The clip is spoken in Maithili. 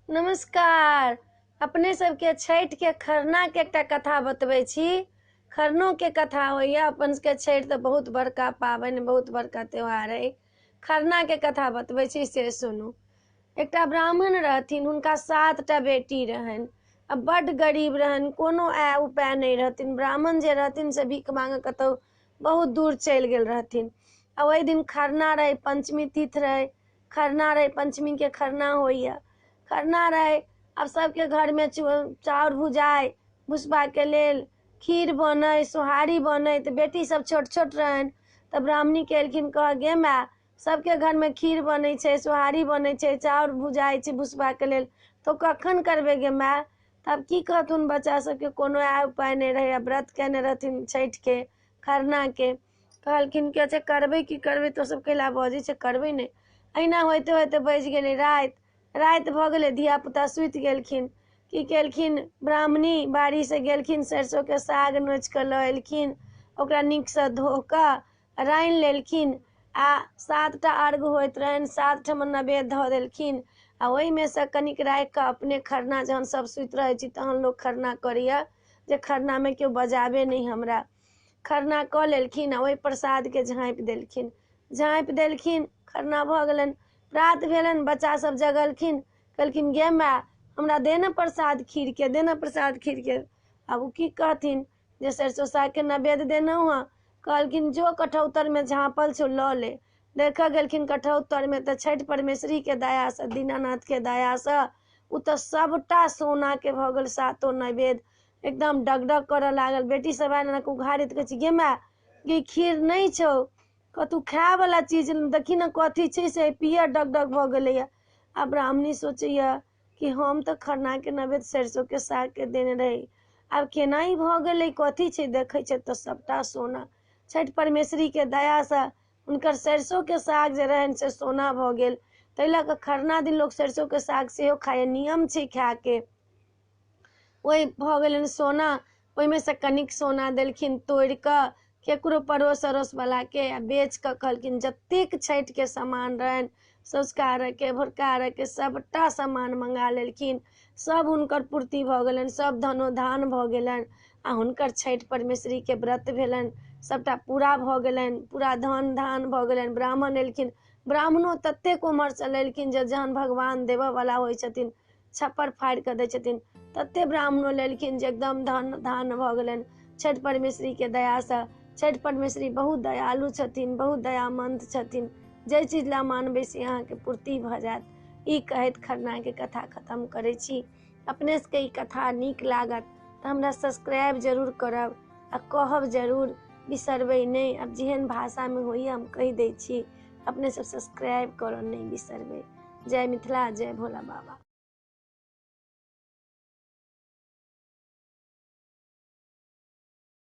नमस्कार। अपने सबके छठिके खरनाके एकटा कथा बतबै छी। खरनोके कथा होइए। अपन सबके छठि तऽ बहुत बड़का पाबनि, बहुत बड़का त्यौहार अइ। खरनाके कथा बतबै छी, से सुनू। एकटा ब्राह्मण रहथिन, हुनका 7टा बेटी रहनि आ बड्ड गरीब रहनि, कोनो आय उपाय नहि रहथिन। ब्राह्मण जे रहथिन से भीख मांगऽ कतहु बहुत दूर चलि गेल रहथिन। आ ओहि दिन खरना रहै, पंचमी तिथि रहै, खरना रहै, पंचमीके खरना होइए, खरना रहै। आब सबके घरमे चाउर भुजाइ भुसबाके लेल, खीर बनै, सोहारी बनै। तऽ बेटी सब छोट छोट रहनि, तऽ ब्राह्मणीके एलखिन कहऽ, गे माय, सबके घरमे खीर बनै छै, सोहारी बनै छै, चाउर भुजाइ छै भुसबाके लेल, तऽ कखन करबै गे माय? तब की कहथुन, बच्चा सबके कोनो आय उपाय नहि रहै आ व्रत केने रहथिन छठिके खरनाके। कहलखिन कि अच्छा करबै की करबै, तो सब कैला बजै छै, करबै नहि। अहिना होइते होइते बजि गेलै राति। राति भऽ गेलै, धियापुता सुति गेलखिन। की केलखिन ब्राह्मणी, बाड़ीसँ गेलखिन, सरिसोके साग नोचि कऽ लऽ एलखिन, ओकरा नीकसँ धो कऽ रान्हि लेलखिन आ 7टा अर्घ होइत रहनि, 7 ठमा नैवेद्य धऽ देलखिन आ ओहिमे सँ कनिक राखि कऽ अपने खरना, जहन सब सुति रहै छी तहन लोक खरना करैए, जे खरनामे केओ बजाबे नहि हमरा। खरना कऽ लेलखिन आ ओहि प्रसादके झाँपि देलखिन, झाँपि देलखिन, खरना भऽ गेलनि। प्रात भेलनि, बच्चा सब जगलखिन, कहलखिन गे माय, हमरा दे ने प्रसाद खीरके, दे ने प्रसाद खीरके। आब ओ की कहथिन जे सरिसो सागके नैवेद्य देलहुँ हँ। कहलखिन जो कठौतरमे झाँपल छौ लऽ ले। देखऽ गेलखिन कठौतरमे तऽ छठि परमेश्वरीके दयासँ, दीनानाथके दयासँ ओ तऽ सबटा सोनाके भऽ गेल, सातो नैवेद्य एकदम डगडग करऽ लागल। बेटी सब आयल एना कऽ उघारैत, कहै छै गे माय, गे खीर नहि छौ, कतहु खायवला चीज देखी ने कथी छै, से पियर डगडग भऽ गेलैए। आ ब्राह्मणी सोचैए कि हम तऽ खरनाके नैवेद्य सरिसोके सागके देने रही, आब केना ई भऽ गेलै, कथी छै? देखै छै तऽ सबटा सोना। छठि परमेश्वरीके दयासँ हुनकर सरिसोके साग जे रहनि से सोना भऽ गेल। ताहि लऽ कऽ खरना दिन लोक सरिसोके साग सेहो खाइए, नियम छै खायके। ओहि भऽ गेलनि सोना, ओहिमे सँ कनिक सोना देलखिन तोड़ि कऽ केकरो पड़ोस अड़ोसवलाके आ बेच कऽ कहलखिन जतेक छठिके सामान रहनि, सँझुका अर्घके भोरका अर्घके सबटा सामान मङ्गा लेलखिन। सब हुनकर पूर्ति भऽ गेलनि, सब धनो धान भऽ गेलनि आ हुनकर छठि परमेश्वरीके व्रत भेलनि, सबटा पूरा भऽ गेलनि, पूरा धन धान भऽ गेलनि। ब्राह्मण एलखिन, ब्राह्मणो ततेक ओम्हरसँ लेलखिन जे जहन भगवान देबऽवला होइ छथिन छप्पर फाड़ि कऽ दै छथिन, तते ब्राह्मणो लेलखिन जे एकदम धन धान भऽ गेलनि छठि परमेश्वरीके दयासँ। छठि परमेश्वरी बहुत दयालु छथिन, बहुत दयामन्द छथिन, जाहि चीज लए मानबै से अहाँके पूर्ति भऽ जायत। ई कहैत खरनाके कथा खतम करै छी। अपने सबके ई कथा नीक लागत तऽ हमरा सब्सक्राइब जरूर करब आ कहब जरूर, बिसरबै नहि। आब जेहन भाषामे होइए हम कहि दै छी, अपने सब सब्सक्राइब करब नहि बिसरबै। जय मिथिला, जय भोला बाबा।